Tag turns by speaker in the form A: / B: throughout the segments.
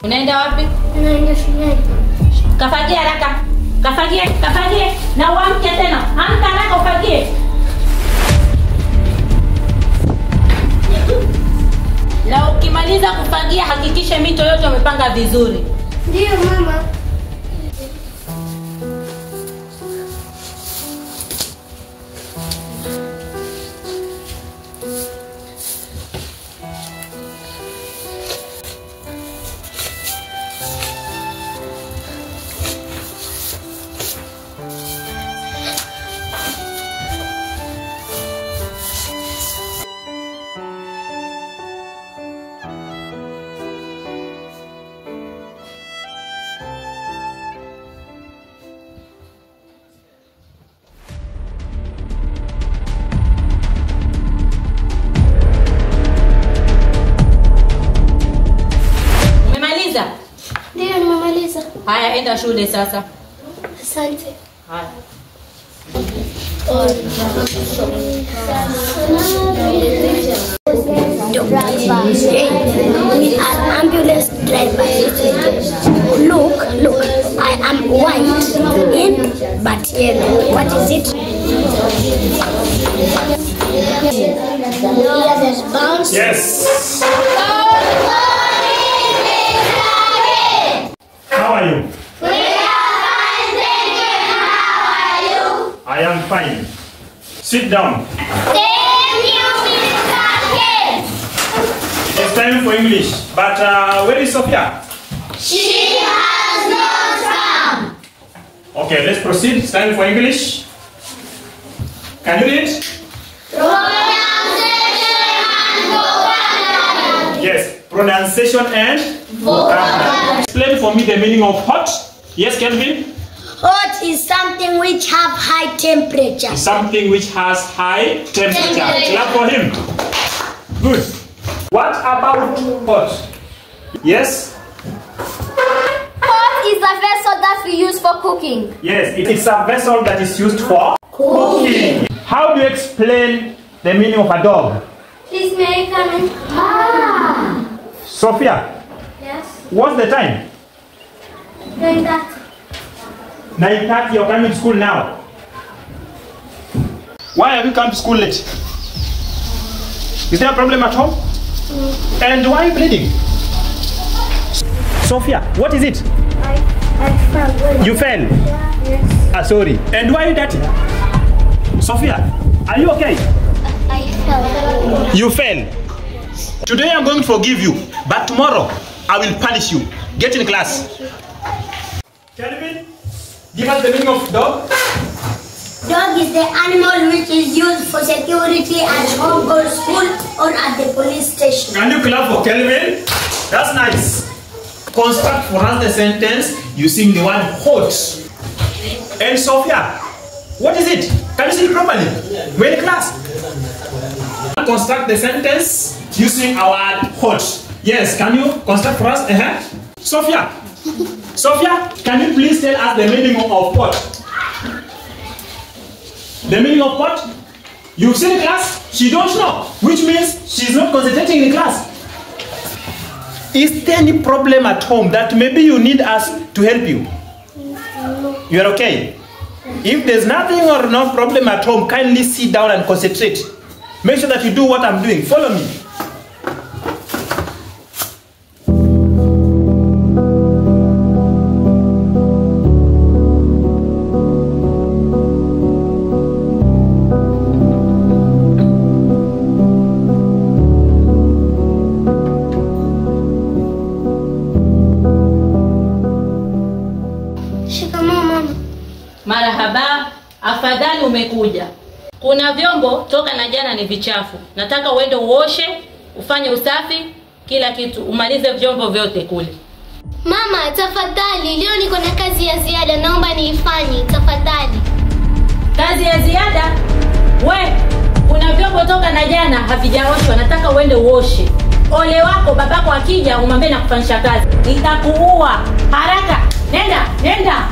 A: Unaenda wapi?
B: Naenda shuleni.
A: Kafagie haraka. Kafagie, kafagie. Na uamke tena. Amka haraka ufagie. Na ukimaliza kufagia hakikisha mito yote umepanga vizuri.
B: Ndio mama. Ndio nimemaliza.
A: Haya, enda shule sasa.
B: Asante.
A: Haya.
B: Driver. We are ambulance drivers. Look, look. I am white in but yellow. What is it? Here there's bounce.
C: Yes. How are you?
D: We are fine, thank you. How are you?
C: I am fine. Sit down.
D: Thank you, Mr. K.
C: It's time for English. But where is Sophia?
D: She has not come.
C: Okay, let's proceed. It's time for English. Can you read?
D: Pronunciation and vocabulary.
C: Yes, pronunciation and vocabulary. Explain for me the meaning of hot. Yes, Kelvin?
B: Hot is something which have high temperature.
C: Something which has high temperature. Clap for him. Good. What about hot? Yes?
D: Pot is a vessel that we use for cooking.
C: Yes, it's a vessel that is used for cooking. How do you explain the meaning of a dog?
D: Please may I come in? Ah.
C: Sophia?
D: Yes?
C: What's the time?
D: 9:30.
C: 9:30, you're coming to school now. Why have you come to school late? Is there a problem at home?
D: Mm.
C: And why are you bleeding? Sophia, what is it?
B: I fell.
C: You fell?
D: Yes.
C: Ah, sorry. And why are you dirty? Sophia, are you okay?
B: I fell.
C: You fell? Today I'm going to forgive you, but tomorrow I will punish you. Get in class. Kelvin, give us the meaning of dog.
B: Dog is the animal which is used for security at home or school or at the police station.
C: Can you clap for Kelvin? That's nice. Construct for us the sentence using the word hot. And Sophia, what is it? Can you see it properly? We're in class. Construct the sentence using our word hot. Yes, can you construct for us? Uh-huh. Sophia, Sophia, can you please tell us the meaning of what? The meaning of what? You've seen class, she don't know, which means she's not concentrating in class. Is there any problem at home that maybe you need us to help you?
B: No.
C: You are okay? If there's nothing or no problem at home, kindly sit down and concentrate. Make sure that you do what I'm doing. Follow me.
A: Marahaba, afadhali umekuja. Kuna vyombo toka na jana ni vichafu. Nataka uende uoshe, ufanye usafi, kila kitu, umalize vyombo vyote kule.
D: Mama, tafadhali, leo niko na kazi ya ziada, naomba niifanye, tafadhali.
A: Kazi ya ziada? We, kuna vyombo toka na jana havijaoshwa, nataka uende uoshe. Ole wako babako akija umwambie na kufanyisha kazi. Nitakuua. Haraka, nenda, nenda.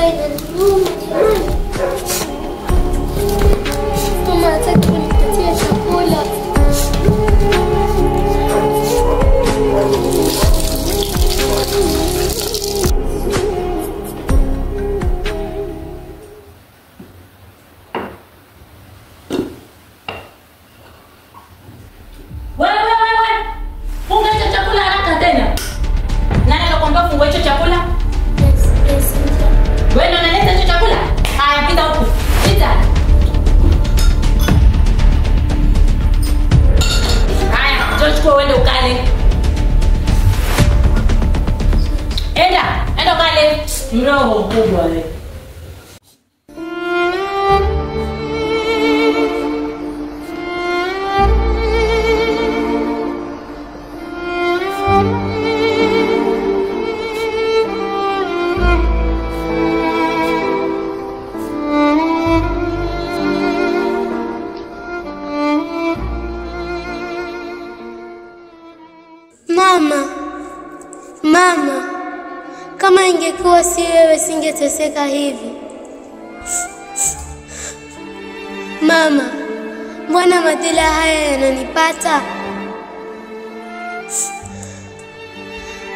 D: Inaniuma jamani. Mama hataki kunipatia chakula.
A: Wewe. Funga hicho chakula haraka tena. Nani akakwambia funga hicho chakula?
D: Yes.
A: Wewe ndio unaleta hicho chakula? Haya, pita huku. Pita. Haya, njoo chukua uende ukale. Enda ukale. Mroho mkubwa wewe.
D: Mama, kama ingekuwa si wewe singeteseka hivi. Mama, mbona madhila haya yananipata?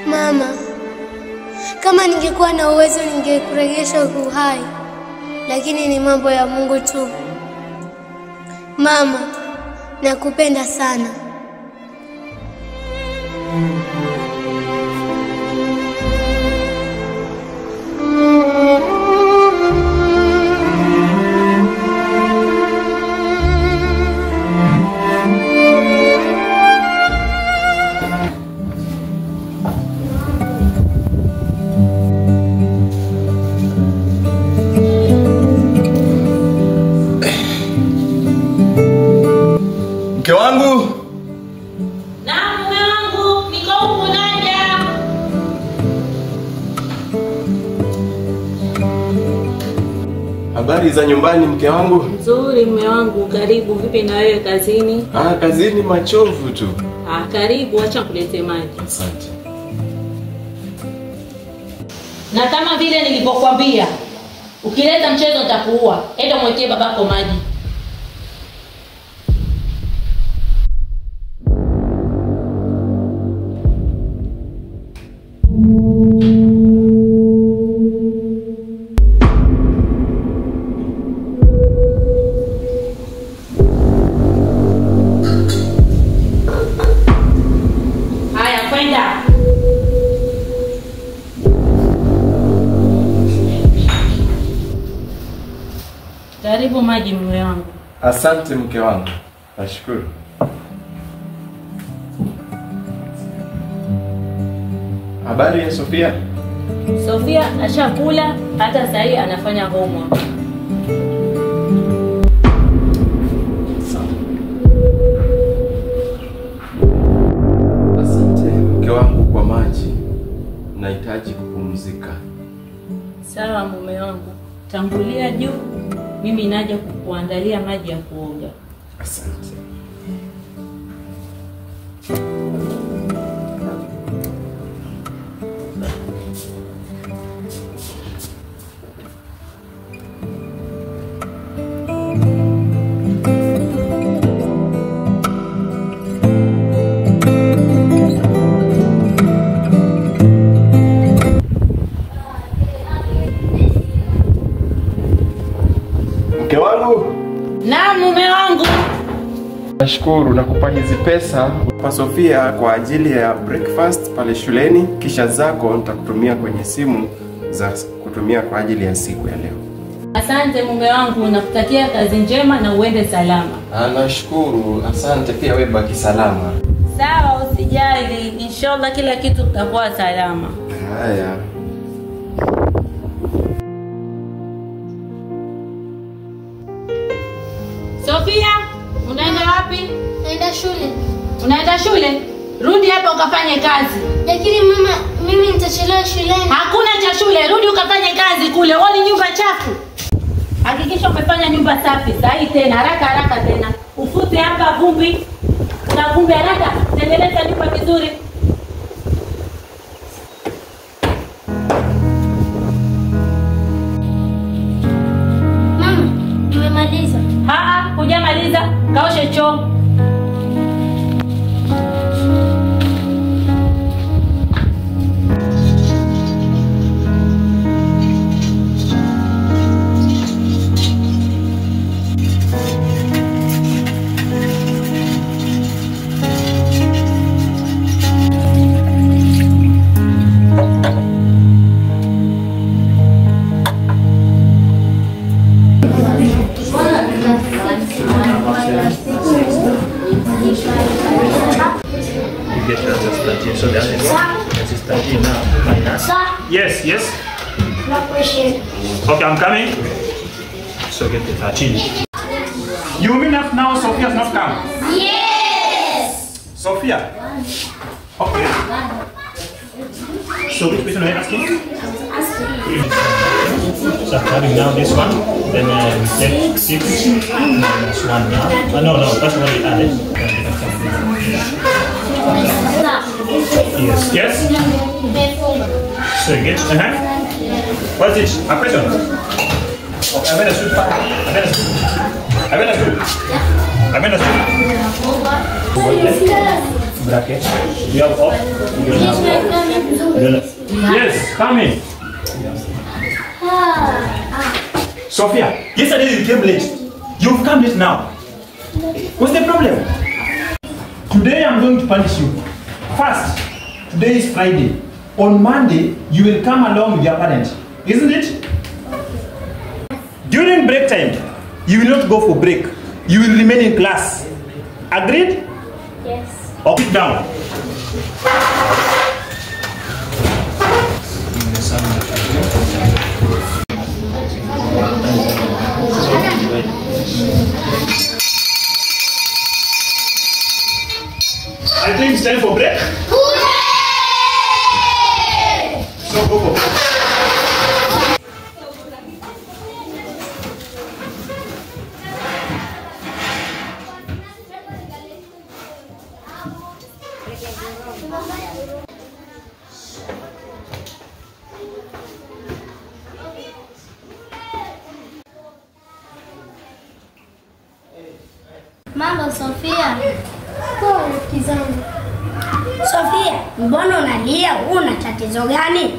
D: Mama, kama ningekuwa na uwezo ningekurejesha uhai, lakini ni mambo ya Mungu tu. Mama, nakupenda sana.
E: Mke wangu.
A: Na mume wangu, niko huku naja.
E: Habari za nyumbani mke wangu?
A: Nzuri mume wangu, karibu. Vipi na wewe kazini?
E: Kazini machovu tu.
A: Karibu, acha nikuletee maji.
E: Asante.
A: Na kama vile nilivyokuambia, ukileta mchezo nitakuua. Enda mwekee babako maji. Haya, kwenda. Karibu maji mume wangu.
E: Asante mke wangu. Nashukuru. Habari ya Sofia?
A: Sofia ashakula, hata sasa hivi anafanya homework.
E: Asante mke wangu kwa maji. Nahitaji kupumzika.
A: Sawa mume wangu. Tangulia juu, mimi naja kukuandalia maji ya kuoga.
E: Asante. Mke wangu.
A: Na mume wangu.
E: Nashukuru, nakupa hizi pesa kwa Sofia kwa ajili ya breakfast pale shuleni, kisha zako nitakutumia kwenye simu za kutumia kwa ajili ya siku ya leo.
A: Asante mume wangu, nakutakia kazi njema na uende salama.
E: Nashukuru, asante pia, wewe baki salama.
A: Sawa, usijali, inshallah kila kitu kitakuwa salama.
E: Haya.
A: Sofia, unaenda wapi?
D: Naenda shule.
A: Unaenda shule? Rudi hapa ukafanye kazi.
D: Lakini mama, mimi nitachelewa shuleni.
A: Hakuna cha shule, rudi ukafanye kazi kule. Wewe ni nyumba chafu. Hakikisha umefanya nyumba safi. Sahi tena, haraka haraka tena. Ufute hapa vumbi. Kuna vumbi, haraka. Tengeneza nyumba vizuri.
C: Minus.
B: Sir?
C: Yes, yes.
B: No question.
C: Okay, I'm coming. So get the 13. You mean that now Sophia's not come?
B: Yes!
C: Sophia. Okay. So which question are you asking? So having now this one, then we take 6 minus 1 now. Oh, no, that's what we added. Yes, yes. So you get, What's it? A question? Okay, I've understood. I've understood. I've understood. Bracket. You have off. You don't have off. You don't have. Yes, come in. Sophia, yesterday you came late. You've come late now. What's the problem? Today I'm going to punish you. First, today is Friday. On Monday, you will come along with your parents, isn't it? During break time, you will not go for break. You will remain in class. Agreed?
B: Yes.
C: Or sit down. I think it's time for break.
B: Hooray!
C: So go for break.
D: Mambo Sofia. Poa rafiki zangu.
B: Sofia, mbona unalia? Una tatizo gani?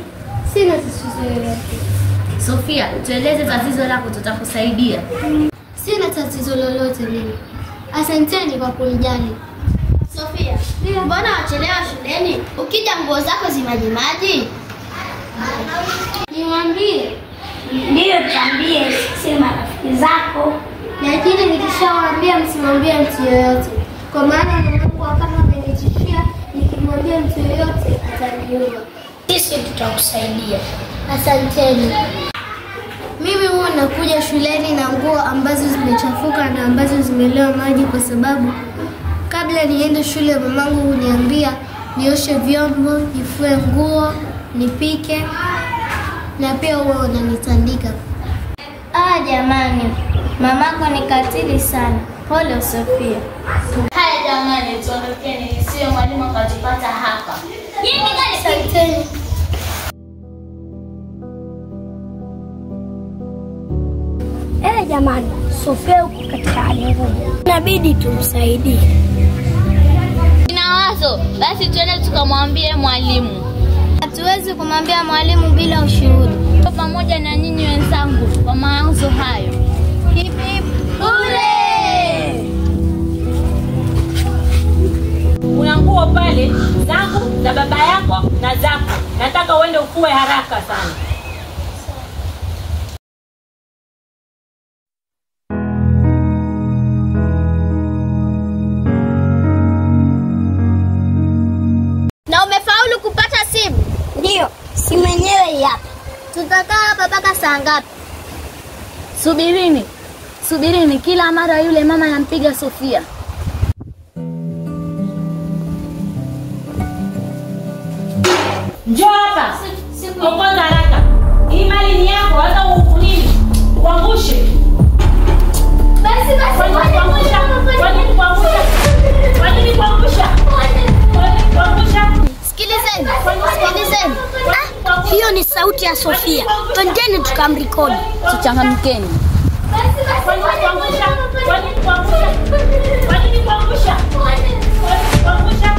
D: Sina tatizo lolote.
F: Sofia, tueleze tatizo lako, tutakusaidia.
D: Sina tatizo lolote mimi. Asanteni kwa kunijali.
G: Sofia, mbona wachelewa shuleni? Ukija nguo zako zimajimaji?
D: Niwaambie?
B: Ndiyo, tuambie, sisi marafiki zako.
D: Lakini nikishawaambia msimwambie mtu yoyote. Kwa maana mamangu kama amenitishia nikimwambia mtu yoyote ataniua.
B: Sisi tutakusaidia.
D: Asanteni. Mimi huwa nakuja shuleni na nguo ambazo zimechafuka na ambazo zimelewa maji kwa sababu kabla niende shule mamangu huniambia nioshe vyombo, nifue nguo, nipike na pia huwa wananitandika.
G: Ah, jamani, mamako ni katili sana. Pole Sofia.
F: Haya jamani, tuondokeni, isiwe mwalimu akatupata hapa.
D: Asanteni.
B: Jamani, Sofia yuko katika hali ngumu. Inabidi tumsaidie.
F: Nina wazo, basi twende tukamwambie mwalimu.
G: Hatuwezi kumwambia mwalimu bila ushuhuda.
F: Pamoja na nyinyi wenzangu kwa mawazo hayo.
G: Hip hip hooray!
A: Kuna nguo pale zangu za baba yako na zako. Nataka uende ufue haraka sana.
G: Na umefaulu kupata simu?
B: Ndio, simu yenyewe hapa.
G: Tutakaa hapa mpaka saa ngapi?
F: Subirini. Subirini, kila mara yule mama anampiga Sofia.
A: Njoo hapa. Okota haraka. Hii mali ni yako, hata nini? Uangushe.
G: Basi basi.
A: Kwa nini kuangusha? Kwa nini kuangusha? Kwa nini kuangusha? Kwa nini kuangusha?
G: Sikilizeni. Sikilizeni.
B: Ah, hiyo ni sauti ya Sofia. Twendeni tukamrekodi.
F: Tuchangamkeni.
A: Kwa nini kuangusha? Kwa nini kuangusha? Kwa nini kuangusha? Kwa nini kuangusha?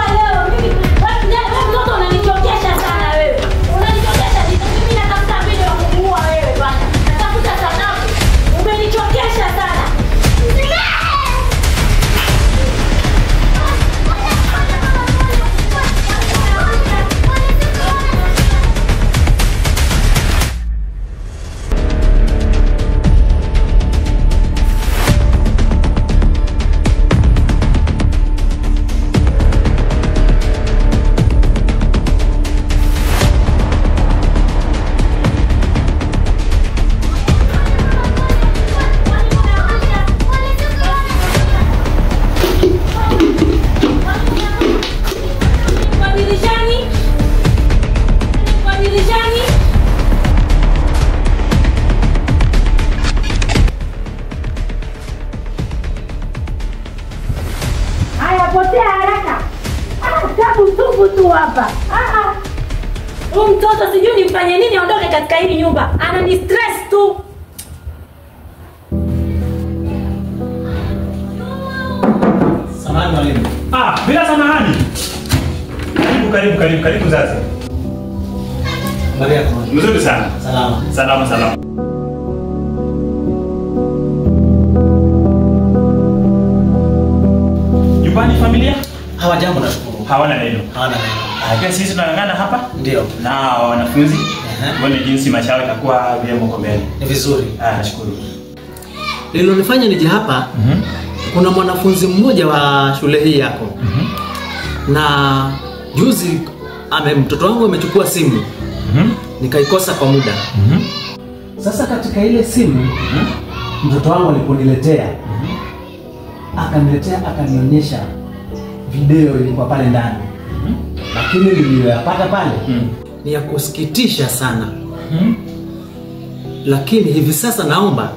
A: Leo, mimi. nifanye nini aondoke katika hii nyumba. Anani stress tu.
H: Samahani mwalimu.
C: Ah, bila samahani. Karibu karibu karibu karibu mzazi.
H: Habari yako?
C: Mzuri sana.
H: Salama.
C: Salama salama. Nyumbani familia?
H: Hawajambo nashukuru.
C: Hawana neno.
H: Hawana neno.
C: Pia sisi tunang'ang'ana hapa?
H: Ndio.
C: Na wanafunzi tuone jinsi maisha yao itakuwa vyema huko mbele.
H: Ni vizuri.
C: Ah, nashukuru.
H: Lililonifanya nije hapa, kuna mwanafunzi mmoja wa shule hii yako. Na juzi mtoto wangu amechukua simu. Nikaikosa kwa muda. Sasa katika ile simu mtoto wangu aliponiletea, akaniletea akanionyesha video ilikuwa pale ndani. Lakini niliyoyapata pale ni ya kusikitisha sana. Lakini hivi sasa naomba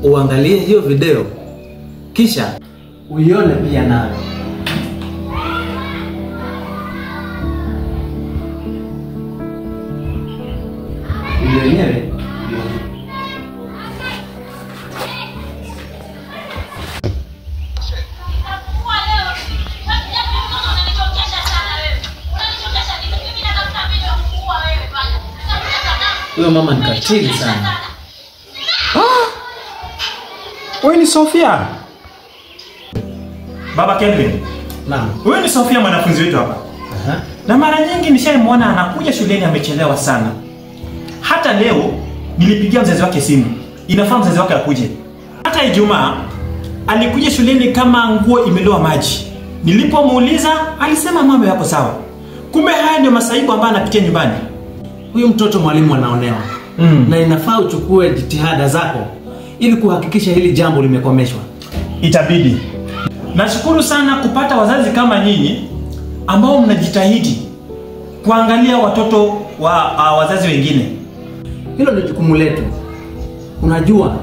H: uangalie hiyo video kisha uione pia nawe. Video yenyewe ndio hii. Huyo mama ni katili sana.
C: Wewe ni Sofia? Baba Kelvin.
H: Naam.
C: Wewe ni Sofia mwanafunzi wetu hapa. Na mara nyingi nishaimwona anakuja shuleni amechelewa sana. Hata leo nilipigia mzazi wake simu. Inafaa mzazi wake akuje. Hata Ijumaa alikuja shuleni kama nguo imeloa maji. Nilipomuuliza alisema mambo yako sawa. Kumbe haya ndio masaibu ambayo anapitia nyumbani.
H: Huyu mtoto mwalimu anaonewa. Na inafaa uchukue jitihada zako ili kuhakikisha hili jambo limekomeshwa.
C: Itabidi. Nashukuru sana kupata wazazi kama nyinyi ambao mnajitahidi kuangalia watoto wa wazazi wengine.
H: Hilo ndio jukumu letu. Unajua,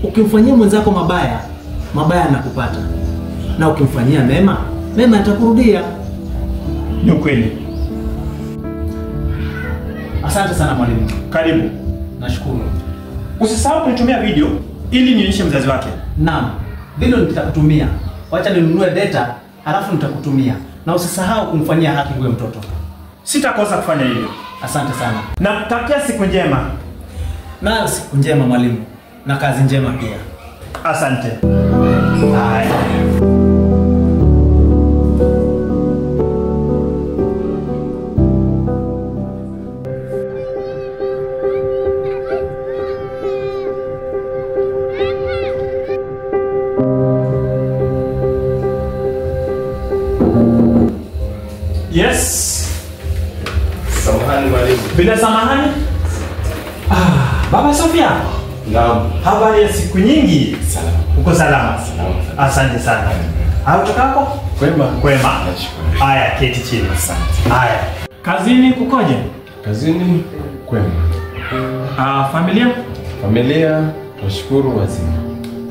H: ukimfanyia mwenzako mabaya, mabaya yanakupata. Na ukimfanyia mema, mema yatakurudia.
C: Ni ukweli.
H: Asante sana mwalimu.
C: Karibu.
H: Nashukuru.
C: Usisahau kunitumia video ili nionyeshe mzazi wake.
H: Naam, video nitakutumia. Wacha ninunue data halafu nitakutumia. Na usisahau kumfanyia haki huyo mtoto.
C: Sitakosa kufanya hivyo.
H: Asante sana.
C: Nakutakia siku njema.
H: Na siku njema mwalimu. Na kazi njema pia.
C: Asante. Haya. Yes.
E: Samahani mwalimu.
C: Bila samahani? Baba Sofia.
E: Naam.
C: Habari ya siku nyingi.
E: Salama.
C: Uko salama?
E: Salama.
C: Asante sana. Au utokako?
E: Kwema.
C: Kwema.
E: Nashukuru.
C: Haya, keti chini.
E: Asante.
C: Haya. Kazini kukoje?
E: Kazini kwema.
C: Familia?
E: Familia tunashukuru wazima.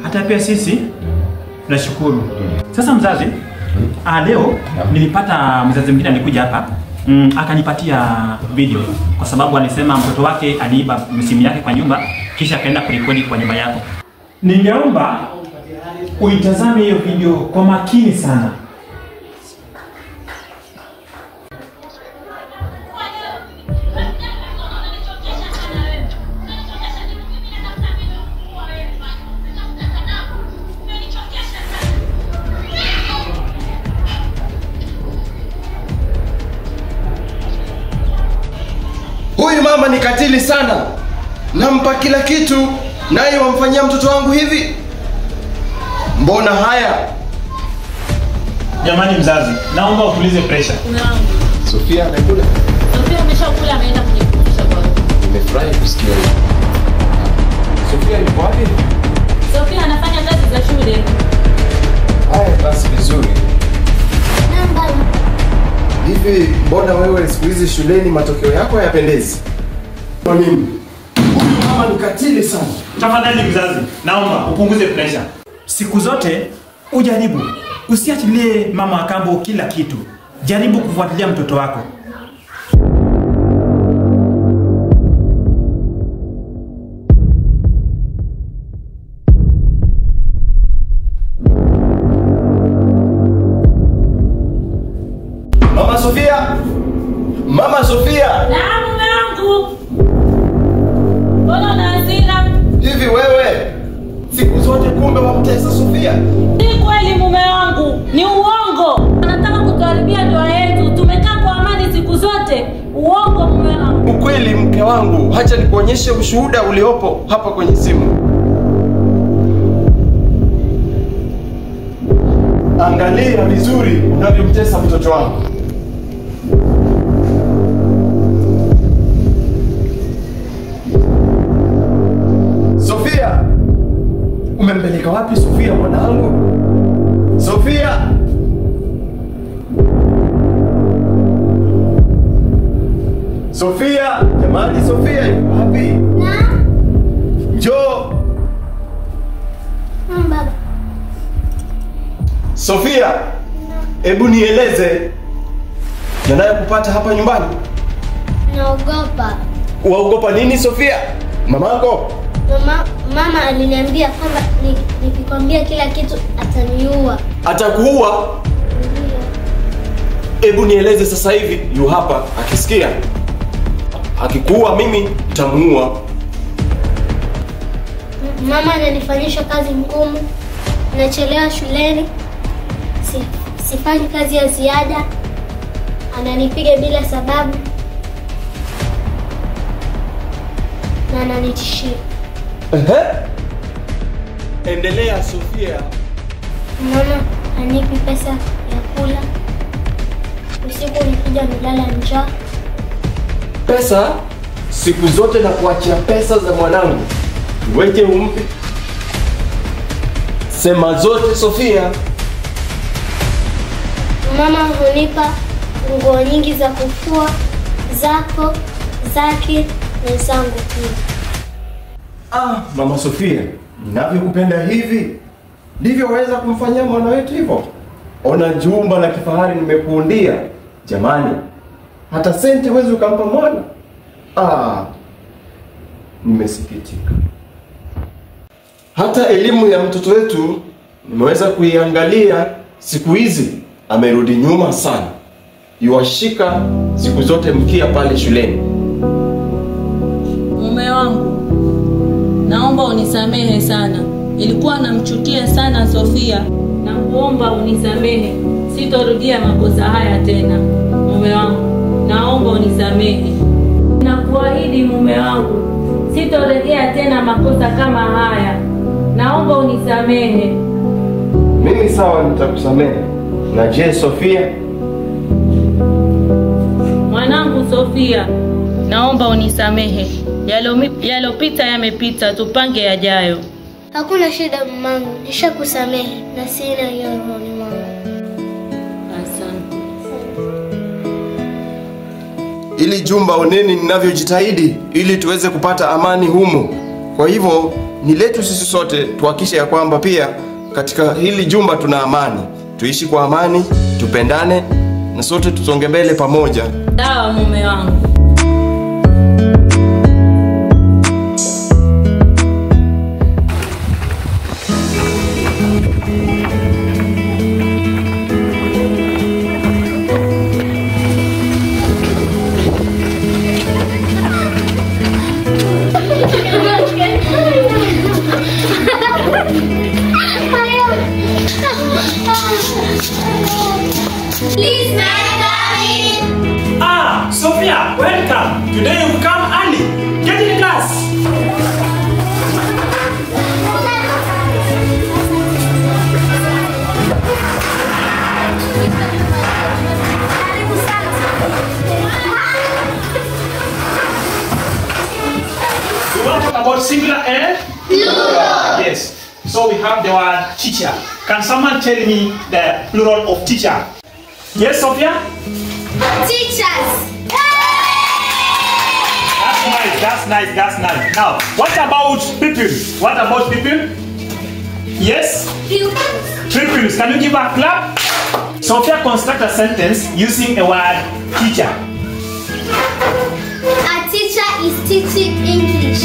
C: Hata pia sisi tunashukuru. Sasa mzazi, leo nilipata mzazi mwingine alikuja hapa. Akanipatia video kwa sababu alisema mtoto wake aliiba simu yake kwa nyumba kisha akaenda kurekodi kwa nyumba yako. Ningeomba uitazame hiyo video kwa makini sana.
E: Huyu mama ni katili sana. Nampa kila kitu, naye wamfanyia mtoto wangu hivi. Mbona haya?
C: Jamani mzazi, naomba utulize pressure.
E: Sofia amekula?
A: Sofia ameshakula, ameenda kujipumzisha kwa.
E: Nimefurahi kusikia hivyo. Sofia yuko wapi?
A: Sofia anafanya kazi za shule.
E: Haya basi vizuri. Hivi mbona wewe siku hizi shuleni matokeo yako hayapendezi? Kwa nini? Huyu mama ni katili sana.
C: Tafadhali mzazi, naomba upunguze pressure. Siku zote ujaribu, usiachilie mama akambo kila kitu. Jaribu kufuatilia mtoto wako.
E: Siku zote kumbe wamtesa Sofia.
A: Si kweli mume wangu, ni uongo. Anataka kutuharibia ndoa yetu. Tumekaa kwa amani siku zote. Uongo mume wangu.
E: Ukweli mke wangu, acha nikuonyeshe ushuhuda uliopo hapa kwenye simu. Angalia vizuri unavyomtesa mtoto wangu. Sofia, umempeleka wapi Sofia mwanangu? Sofia! Sofia, jamani, Sofia yuko wapi?
D: Na?
E: Njoo.
D: Baba.
E: Sofia, hebu nieleze yanayokupata hapa nyumbani.
D: Naogopa.
E: Waogopa nini Sofia? Mamako?
D: Mama aliniambia kwamba nikikwambia kila kitu ataniua.
E: Atakuua?
D: Ndio.
E: Hebu nieleze sasa hivi, yu hapa akisikia. Akikuua mimi nitamuua.
D: Mama ananifanyisha kazi ngumu. Nachelewa shuleni. Sifanyi kazi ya ziada. Ananipiga bila sababu. Na ananitishia.
E: Endelea Sofia.
D: Mama hanipi pesa ya kula. Usiku nikija nalala njaa.
E: Pesa? Siku zote na kuachia pesa za mwanangu. Uweje umpe? Sema zote Sofia.
D: Mama hunipa nguo nyingi za kufua, zako, zake na zangu pia.
E: Ah, Mama Sofia, ninavyokupenda hivi, ndivyo waweza kumfanyia mwana wetu hivyo? Ona jumba la kifahari nimekuundia. Jamani, hata senti huwezi ukampa mwana. Ah, nimesikitika. Hata elimu ya mtoto wetu nimeweza kuiangalia siku hizi, amerudi nyuma sana. Yuashika siku zote mkia pale shuleni.
A: Mume wangu, naomba unisamehe sana. Nilikuwa namchukia sana Sofia. Nakuomba unisamehe. Sitorudia makosa haya tena. Mume wangu, naomba unisamehe. Nakuahidi mume wangu, sitorejea tena makosa kama haya. Naomba unisamehe.
E: Mimi sawa, nitakusamehe. Na je, Sofia?
A: Mwanangu Sofia, naomba unisamehe. Yalopita yamepita, tupange yajayo.
D: Hakuna shida mamangu, nishakusamehe na sina hiyo rohoni mwangu.
A: Asante.
E: Ili jumba oneni ninavyojitahidi ili tuweze kupata amani humu. Kwa hivyo ni letu sisi sote tuhakikishe ya kwamba pia katika hili jumba tuna amani. Tuishi kwa amani, tupendane na sote tusonge mbele pamoja.
A: Sawa mume wangu.
G: Please, man, come in.
C: Ah, Sophia, welcome. Today you've come early. Get in class. We want to talk about singular and
G: plural.
C: Yes. So we have the word teacher. Can someone tell me the plural of teacher? Yes, Sophia?
G: Teachers.
C: That's nice, that's nice, that's nice. Now, what about people? What about people? Yes?
G: Pupils.
C: Pupils. Can you give a clap? Sophia, construct a sentence using a word teacher.
D: A teacher is teaching English.